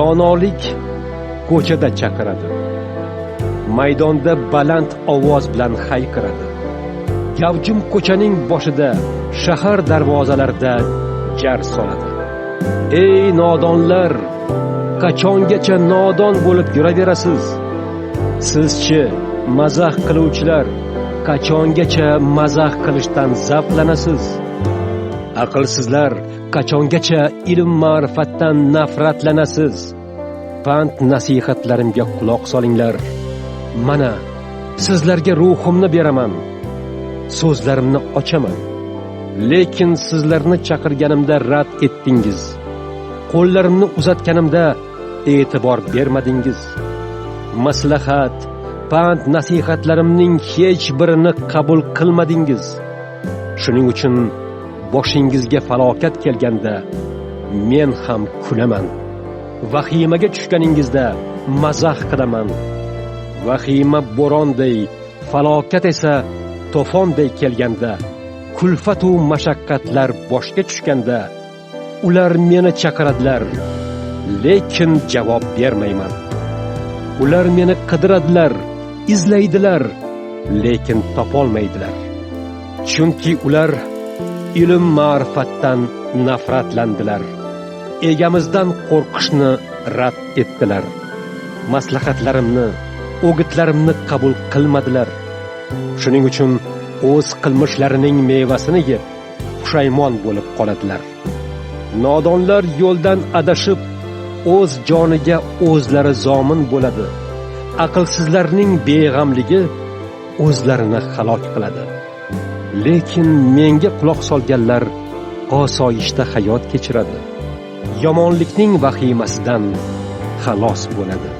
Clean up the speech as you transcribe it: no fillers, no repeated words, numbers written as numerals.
Donolik ko'chada chaqiradi. Maydonda baland ovoz bilan hayqiradi. Gavjum ko'chaning boshida, shahar darvozalarida jar soladi. Ey nodonlar, qachongacha nodon bo'lib yuraverasiz? Sizchi, mazax qiluvchilar, qachongacha mazax qilishdan zavqlanasiz? Aqlsizlar, qachongacha ilm ma'rifatdan nafratlanasiz? Pand nasihatlarimga quloq solinglar. Mana, sizlarga ruhimni beraman, so'zlarimni ochaman. Lekin sizlarni chaqirganimda rad etdingiz. Qo'llarimni uzatganimda e'tibor bermadingiz. Maslahat, pand nasihatlarimning hech birini qabul qilmadingiz. Shuning uchun boshingizga falokat kelganda men ham kulaman. Vahimaga tushganingizda mazax qilaman. Vahima bo'ronday, falokat esa to'fonday kelganda, kulfatu mashaqqatlar boshga tushganda, ular meni chaqiradilar, lekin javob bermayman. Ular meni qidiradilar, izlaydilar, lekin topolmaydilar. Chunki ular ilm ma'rifatdan nafratlandilar. Egamizdan qo'rqishni rad etdilar. Maslahatlarimni, o'gitlarimni qabul qilmadilar. Shuning uchun o'z qilmishlarining mevasini yeb, pushaymon bo'lib qoladilar. Nodonlar yo'ldan adashib, o'z joniga o'zlari zomin bo'ladi. Aqlsizlarning beg'amligi o'zlarini halok qiladi. Lekin menga quloq solganlar osoyishta hayot kechiradi. Yomonlikning vahimasidan xalos bo'ladi.